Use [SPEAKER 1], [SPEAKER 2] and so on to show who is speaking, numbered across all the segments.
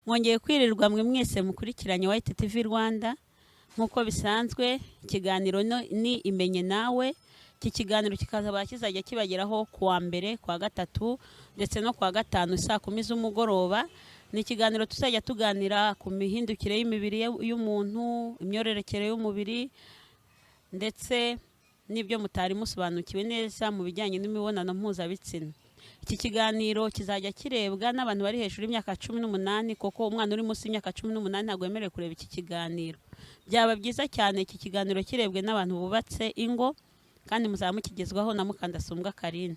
[SPEAKER 1] Mwongeye kwirirwa mwe mwese mukurikiranye White TV Rwanda. Nk'uko bisanzwe, ikiganiro ni Imenye Nawe. Iki kiganiro kikazaba kizajya kibageraho kuwa mbere, kuwa gatatu ndetse no kuwa gatanu saa 10 z'umugoroba. Ni ikiganiro tuzajya tuganira ku mihindukire y'imibiri y'umuntu, imyororokere y'umubiri, ndetse n'ibyo mutari musobanukiwe neza mu bijyanye n'imibonano mpuzabitsina. Iki kiganiro kizajya kirebwa n'abantu bari hejuru y'imyaka 18, kuko umwana uri munsi y'imyaka 18 ntabwo wemerewe kureba iki kiganiro. Byaba byiza cyane iki kiganiro kirebwe n'abantu bubatse ingo, kandi muzaba mukigezwaho na Mukandasumbwa Karine.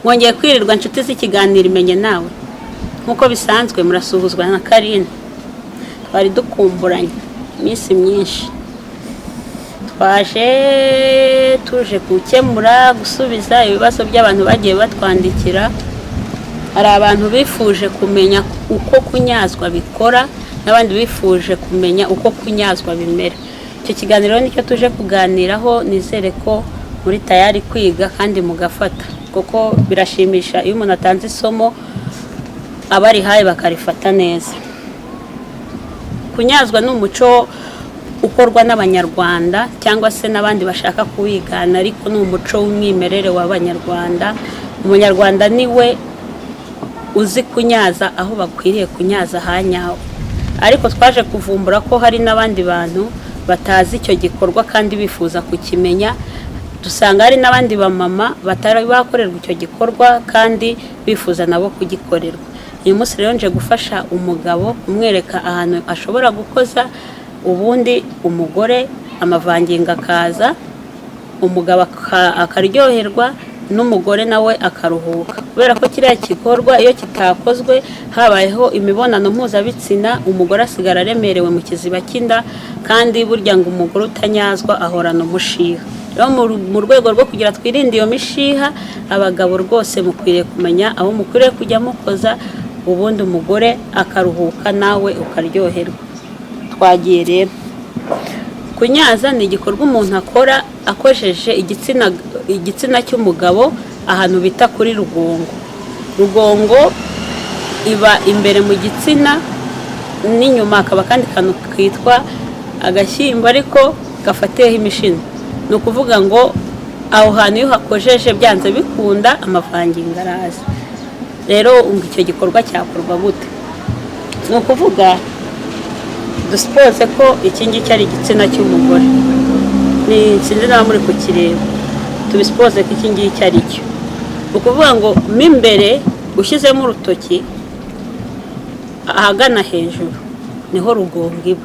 [SPEAKER 1] Mwongeye kwirirwa inshuti z'ikiganiro Imenye Nawe. Nk'uko bisanzwe murasuhuzwa na Karine. Twari dukumburanye iminsi myinshi, twaje tuje gukemura, gusubiza ibibazo by'abantu bagiye batwandikira. Hari abantu bifuje kumenya uko kunyazwa bikora, n'abandi bifuje kumenya uko kunyazwa bimera. Icyo kiganiro nicyo tuje kuganiraho. Nizere ko muri tayari kwiga kandi mugafata, kuko birashimisha iyo umuntu atanze isomo abarihaye bakarifata neza. Kunyazwa ni umuco ukorwa n'Abanyarwanda cyangwa se n'abandi bashaka kuwigana, ariko ni umuco w'umwimerere w'Abanyarwanda. Umunyarwanda niwe uzi kunyaza aho bakwiriye kunyaza hanyawe, ariko twaje kuvumbura ko hari n'abandi bantu batazi icyo gikorwa kandi bifuza kukimenya. Dusanga hari n'abandi bamama batari bakorerwa icyo gikorwa kandi bifuza nabo kugikorerwa. Uyu munsi rero nje gufasha umugabo kumwereka ahantu ashobora gukoza, ubundi umugore amavangingo akaza, umugabo akaryoherwa, n'umugore nawe akaruhuka. Kubera ko kiriya gikorwa iyo kitakozwe habayeho imibonano mpuzabitsina, umugore asigara aremerewe mu kiziba cy'inda, kandi burya ngo umugore utanyazwa ahorana umushiha. Rero mu rwego rwo kugira twirinde iyo mishiha, abagabo rwose mukwiriye kumenya aho mukwiriye kujya mukoza, ubundi umugore akaruhuka nawe ukaryoherwa. Twagiye rero. Kunyaza ni igikorwa umuntu akora akojeje igitsina cy'umugabo ahantu bita kuri rugongo. Rugongo iba imbere mu gitsina, n'inyuma hakaba akandi kantu kitwa agashyimbo ariko gafatiyeho imishino. Ni ukuvuga ngo aho hantu iyo uhakojeje byanze bikunda amavangingo araza. Rero icyo gikorwa cyakorwa gute? Ni ukuvuga dusipoze ko iki ngiki ari igitsina cy'umugore, ni sinzi niba muri kukireba, tubisipoze ko iki ngiki ari cyo. Ni ukuvuga ngo mo imbere ushyizemo urutoki ahagana hejuru niho rugongo iba.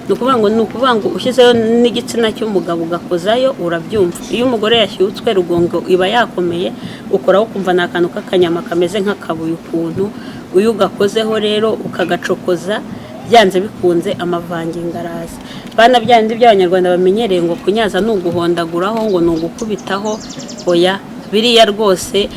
[SPEAKER 1] Ni ukuvuga ngo ushyizeho n'igitsina cy'umugabo ugakozayo urabyumva. Iyo umugore yashyutswe rugongo iba yakomeye, ukoraho ukumva ni akantu k'akanyama kameze nk'akabuye ukuntu. Iyo ugakozeho rero ukagacokoza, byanze bikunze amavangingo araza. Bana bya bindi by'Abanyarwanda bamenyereye ngo kunyaza ni uguhondaguraho, ngo ni ugukubitaho, oya, biriya rwose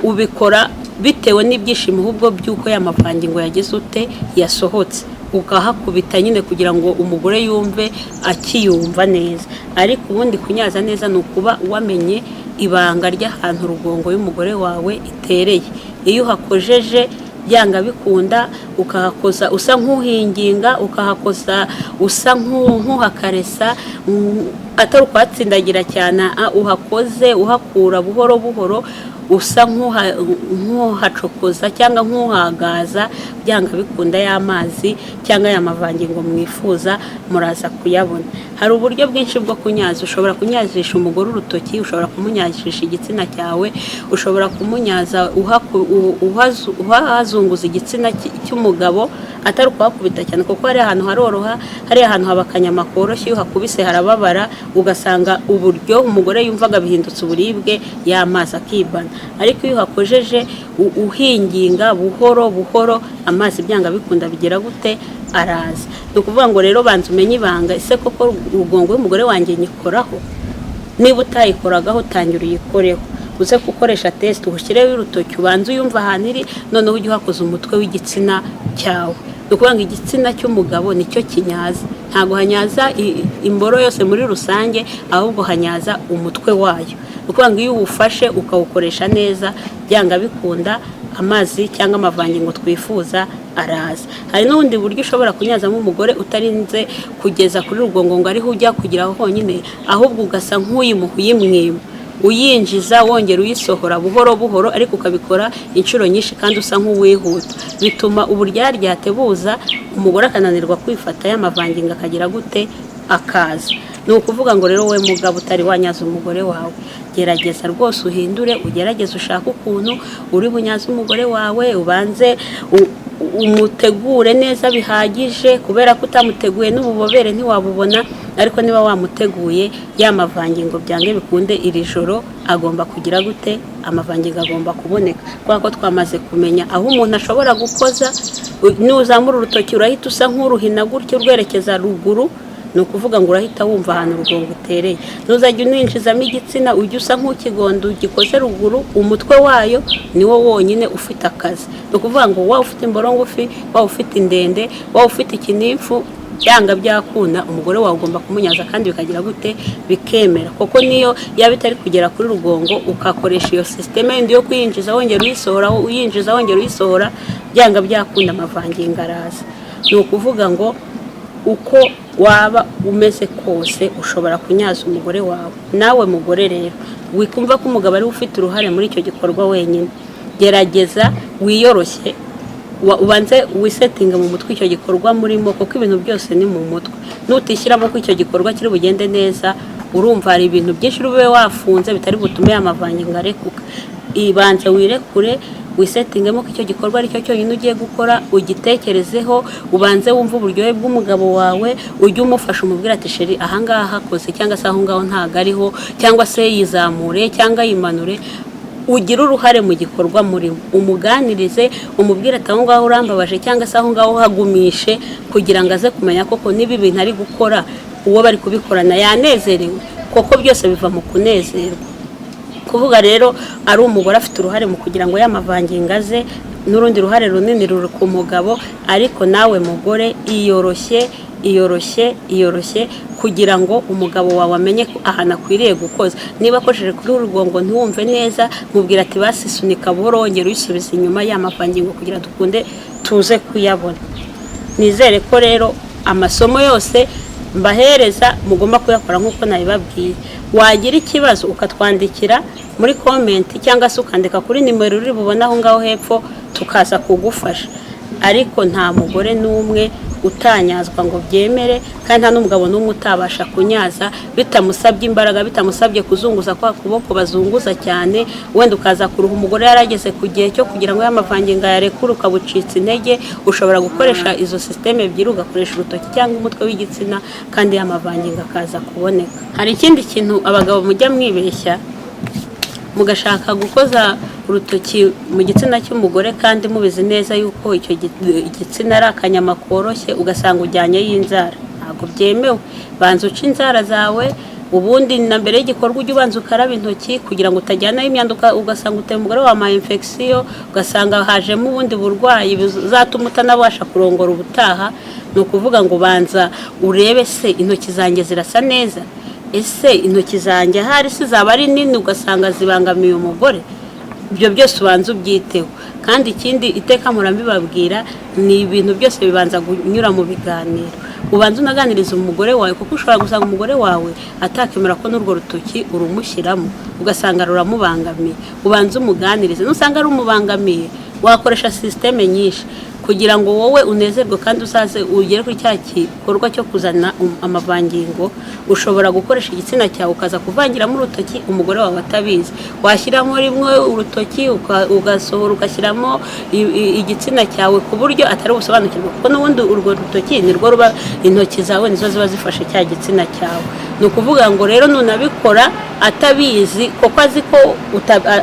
[SPEAKER 1] ubikora bitewe n'ibyishimo ahubwo by'uko ya mavangingo yagize ute yasohotse, ukahakubita nyine kugira ngo umugore yumve akiyumva neza. Ariko ubundi kunyaza neza ni ukuba wamenye ibanga ry'ahantu rugongo y'umugore wawe itereye. Iyo uhakojeje byanga bikunda, ukahakoza usa nk'uhinginga, ukahakoza usa nk'uhakaresa, atari ukuhatsindagira cyane, uhakoze uhakura buhoro buhoro, usa nk'uhacokoza cyangwa nk'uhagaza, byanga bikunda y'amazi cyangwa ya mavangingo mwifuza muraza kuyabona. Hari uburyo bwinshi bwo kunyaza. Ushobora kunyazisha umugore urutoki, ushobora kumunyazisha igitsina cyawe, ushobora kumunyaza uhazunguza igitsina cy'umugabo, atari ukuhakubita cyane, kuko hari ahantu haroroha, hari ahantu haba akanyama koroshye, iyo uhakubise harababara, ugasanga uburyo umugore yumvaga bihindutse uburibwe, y'amazi akibana. Ariko iyo uhakojeje uhinginga buhoro buhoro, amazi byanga bikunda bigira gute araza. Ni ukuvuga ngo rero banza umenye ibanga, ese koko rugongo y'umugore wanjye nyikoraho? Niba utayikoragaho tangira uyikoreho, uze gukoresha test, ushyireho urutoki ubanze uyumve ahantu iri, noneho ujye uhakoza umutwe w'igitsina cyawe. Ni ukuvuga ngo igitsina cy'umugabo nicyo kinyaza. Ntabwo hanyaza imboro yose muri rusange, ahubwo hanyaza umutwe wayo. Ni ukuvuga ngo iyo uwufashe ukawukoresha neza, byanga bikunda amazi cyangwa amavangingo twifuza araza. Hari n'ubundi buryo ushobora kunyazamo umugore utarinze kugeza kuri rugongo ngo ariho ujya kugeraho honyine, ahubwo ugasa nk'uyimuha, uyimwima, uyinjiza wongera uyisohora buhoro buhoro, ariko ukabikora inshuro nyinshi kandi usa nk'uwihuta. Bituma uburyaryate buza, umugore akananirwa kwifata, y'amavangingo akagira gute? Akaza. Ni ukuvuga ngo rero wowe mugabo utari wanyaza umugore wawe, gerageza rwose uhindure, ugerageze ushake ukuntu uri bunyaze umugore wawe. Ubanze umutegure neza bihagije, kubera ko utamuteguye n'ububobere ntiwabubona. Ariko niba wamuteguye, ya mavangingo byange bikunde iri joro agomba kugira gute? Amavangingo agomba kuboneka, kubera ko twamaze kumenya aho umuntu ashobora gukoza. Nuzamura urutoki urahita usa nk'uruhina gutyo urwerekeza ruguru, ni ukuvuga ngo urahita wumva ahantu urugongo utereye. Ntuzajya uninjizamo igitsina, ujye usa nk'ukigondo gikoze ruguru, umutwe wayo niwo wonyine ufite akazi. Ni ukuvuga ngo waba ufite imboro ngufi, waba ufite indende, waba ufite ikinimfu, byanga byakunda umugore wawe ugomba kumunyaza kandi bikagira gute? Bikemera. Kuko niyo yaba itari kugera kuri rugongo, ukakoresha iyo système yindi yo kuyinjiza wongera uyisohora, uyinjiza wongera uyisohora, byanga byakunda amavangingo araza. Ni ukuvuga ngo uko waba umeze kose ushobora kunyaza umugore wawe. Nawe mugore rero, wikumva ko umugabo ariwe ufite uruhare muri icyo gikorwa wenyine. Gerageza wiyoroshye, ubanze wisetinge mu mutwe icyo gikorwa murimo, kuko ibintu byose ni mu mutwe. Nutishyiramo ko icyo gikorwa kiri bugende neza, urumva hari ibintu byinshi ube wafunze bitari butume amavangingo arekuka. Ibanze wirekure, wisetingemo ko icyo gikorwa aricyo cyonyine ugiye gukora, ugitekerezeho, ubanze wumve uburyohe bw'umugabo wawe, ujye umufasha, umubwira ati: "Chéri, ahangaha hakoze," cyangwa se "aho ngaho ntabwo ariho," cyangwa se yizamure cyangwa yimanure. Ugire uruhare mu gikorwa murimo, umuganirize, umubwire ati: "Aho ngaho urambabaje," cyangwa se "aho ngaho hagumishe," kugira ngo aze kumenya koko niba ibintu ari gukora uwo bari kubikorana yanezerewe koko. Byose biva mu kunezerwa. Kuvuga rero ari umugore afite uruhare mu kugira ngo y'amavangingo aze, n'urundi ruhare runini ruri ku mugabo. Ariko nawe mugore, iyoroshye, iyoroshye, iyoroshye, kugira ngo umugabo wawe amenye ko ahantu akwiriye gukoza. Niba akojeje kuri urugongo ntiwumve neza, mubwira ati: "Basi sunika buhoro wongera uyisubiza inyuma ya mavangingo kugira dukunde tuze kuyabona." Nizere ko rero amasomo yose mbahereza mugomba kuyakora nk'uko nabibabwiye. Wagira ikibazo ukatwandikira muri comment, cyangwa se ukandika kuri nimero uri bubone aho ngaho hepfo, tukaza kugufasha. Ariko nta mugore n'umwe utanyazwa ngo byemere, kandi nta n'umugabo n'umwe utabasha kunyaza bitamusabye imbaraga, bitamusabye kuzunguza kwa kuboko bazunguza cyane, wenda ukaza kuruha umugore yarageze ku gihe cyo kugira ngo y'amavangingo yarekure, ukabucitse intege. Ushobora gukoresha izo système ebyiri, ugakoresha urutoki cyangwa umutwe w'igitsina, kandi y'amavangingo akaza kuboneka. Hari ikindi kintu abagabo mujya mwibeshya, mugashaka gukoza urutoki mu gitsina cy'umugore kandi mubizi neza yuko icyo igitsina ari akanyama koroshye, ugasanga ujyanyeyo inzara. Ntabwo byemewe. Banza uce inzara zawe. Ubundi na mbere y'igikorwa ujye ubanza ukaraba intoki kugira ngo utajyanayo imyanda, ugasanga uteye umugore wawe infection, ugasanga hajemo ubundi burwayi buzatuma utanabasha kurongora ubutaha. Ni ukuvuga ngo banza urebe se intoki zanjye zirasa neza? Ese intoki zanjye ahari se zaba ari nini ugasanga zibangamiye umugore? Ibyo byose ubanza ubyiteho. Kandi ikindi iteka mpora mbibabwira, ni ibintu byose bibanza kunyura mu biganiro. Ubanza unaganiriza umugore wawe, kuko ushobora gusanga umugore wawe atakemera ko n'urwo rutoki urumushyiramo, ugasanga ruramubangamiye. Ubanza umuganirize. Nusanga rumubangamiye, wakoresha système nyinshi kugira ngo wowe unezerwe kandi uzaze ugere kuri cya gikorwa cyo kuzana amavangingo. Ushobora gukoresha igitsina cyawe ukaza kuvangiramo urutoki umugore wawe atabizi. Washyiramo rimwe urutoki, ugasohora, ugashyiramo igitsina cyawe ku buryo atari busobanukirwe, kuko n'ubundi urwo rutoki nirwo ruba, intoki zawe nizo ziba zifashe cya gitsina cyawe. Ni ukuvuga ngo rero nunabikora atabizi, kuko azi ko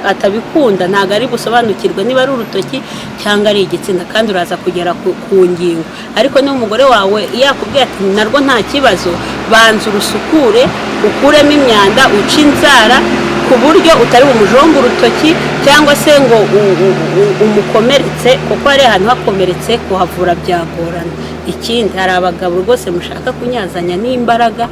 [SPEAKER 1] atabikunda, ntabwo ari busobanukirwe niba ari urutoki cyangwa ari igitsina, kandi uraza kugera ku ngingo. Ariko niba umugore wawe yakubwiye ati narwo nta kibazo, banza urusukure, ukuremo imyanda, uce inzara. Ku buryo utari bumujombe urutoki cyangwa se ngo umukomeretse, kuko hari ahantu hakomeretse kuhavura byagorana. Ikindi, hari abagabo rwose mushaka kunyazanya n'imbaraga,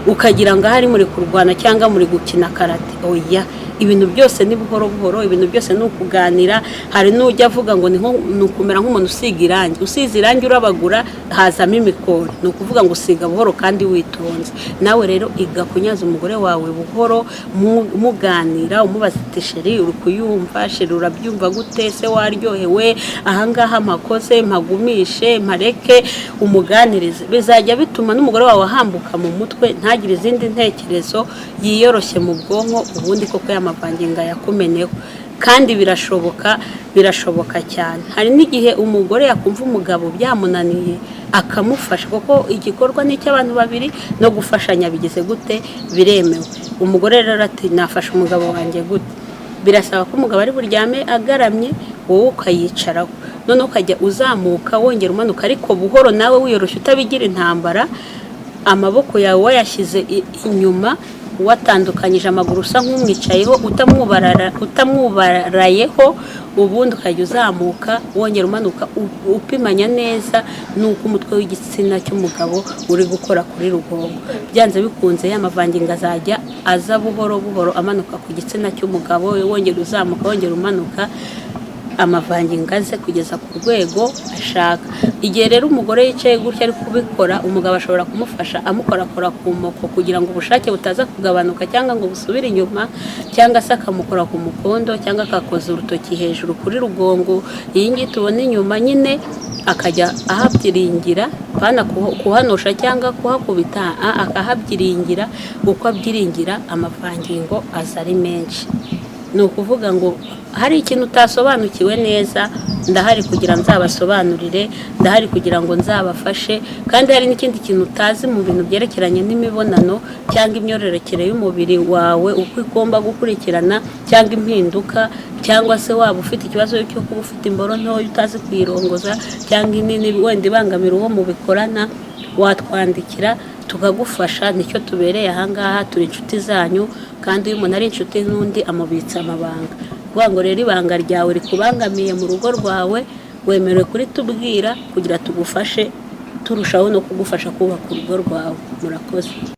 [SPEAKER 1] ukagira ngo ahari muri kurwana cyangwa muri gukina karate. Oya, ibintu byose ni buhoro buhoro, ibintu byose ni ukuganira. Hari n'ujya avuga ngo ni ukumera nk'umuntu usiga irangi, usize irangi urabagura hazamo imikori. Ni ukuvuga ngo usiga buhoro kandi witonze. Nawe rero iga kunyaza umugore wawe buhoro, muganira, umubaza ati: "Chéri, uri kuyumva? Chéri, urabyumva gute se? Waryohewe? Ahangaha mpakoze, mpagumishe, mpareke?" Umuganirize, bizajya bituma n'umugore wawe ahambuka mu mutwe, ntagire izindi ntekerezo, yiyoroshye mu bwonko, ubundi koko y'amavangingo yakumeneho. Kandi birashoboka, birashoboka cyane. Hari n'igihe umugore yakumva umugabo byamunaniye akamufasha, kuko igikorwa ni icy'abantu babiri, no gufashanya bigize gute? Biremewe. Umugore rero ati: "Nafasha umugabo wanjye gute?" Birasaba ko umugabo ari buryame agaramye, wowe ukayicaraho, noneho ukajya uzamuka wongera umanuka, ariko buhoro, nawe wiyoroshya, utabigira intambara. Amaboko yawe wayashyize inyuma, watandukanyije amaguru, usa nk'umwicayeho, utamwubarayeho, ubundi ukajya uzamuka wongera umanuka, upimanya neza n'uko umutwe w'igitsina cy'umugabo uri gukora kuri rugongo. Byanze bikunze ya mavangingo azajya aza buhoro buhoro amanuka ku gitsina cy'umugabo, wongera uzamuka, wongera umanuka, amavangingo aze kugeza ku rwego ashaka. Igihe rero umugore yicaye gutya ari kubikora, umugabo ashobora kumufasha amukorakora ku moko kugira ngo ubushake butaza kugabanuka cyangwa ngo busubire inyuma, cyangwa se akamukora ku mukondo, cyangwa akakoza urutoki hejuru kuri rugongo iyi ngiyi tubona inyuma nyine, akajya ahabyiringira, bana kuhanosha cyangwa kuhakubita, akahabyiringira. Uko abyiringira, amavangingo aza ari menshi. Ni ukuvuga ngo hari ikintu utasobanukiwe neza, ndahari kugira nzabasobanurire, ndahari kugira ngo nzabafashe. Kandi hari n'ikindi kintu utazi mu bintu byerekeranye n'imibonano cyangwa imyororokere y'umubiri wawe uko igomba gukurikirana, cyangwa impinduka, cyangwa se waba ufite ikibazo cyo kuba ufite imboro ntoya utazi kuyirongoza, cyangwa inini wenda ibangamira uwo mubikorana, watwandikira tukagufasha. Nicyo tubereye ahangaha, turi inshuti zanyu. Kandi iyo umuntu ari inshuti n'undi amubitsa amabanga. Kuvuga ngo rero ibanga ryawe rikubangamiye mu rugo rwawe, wemerewe kuritubwira kugira tugufashe, turushaho no kugufasha kubaka urugo rwawe. Murakoze.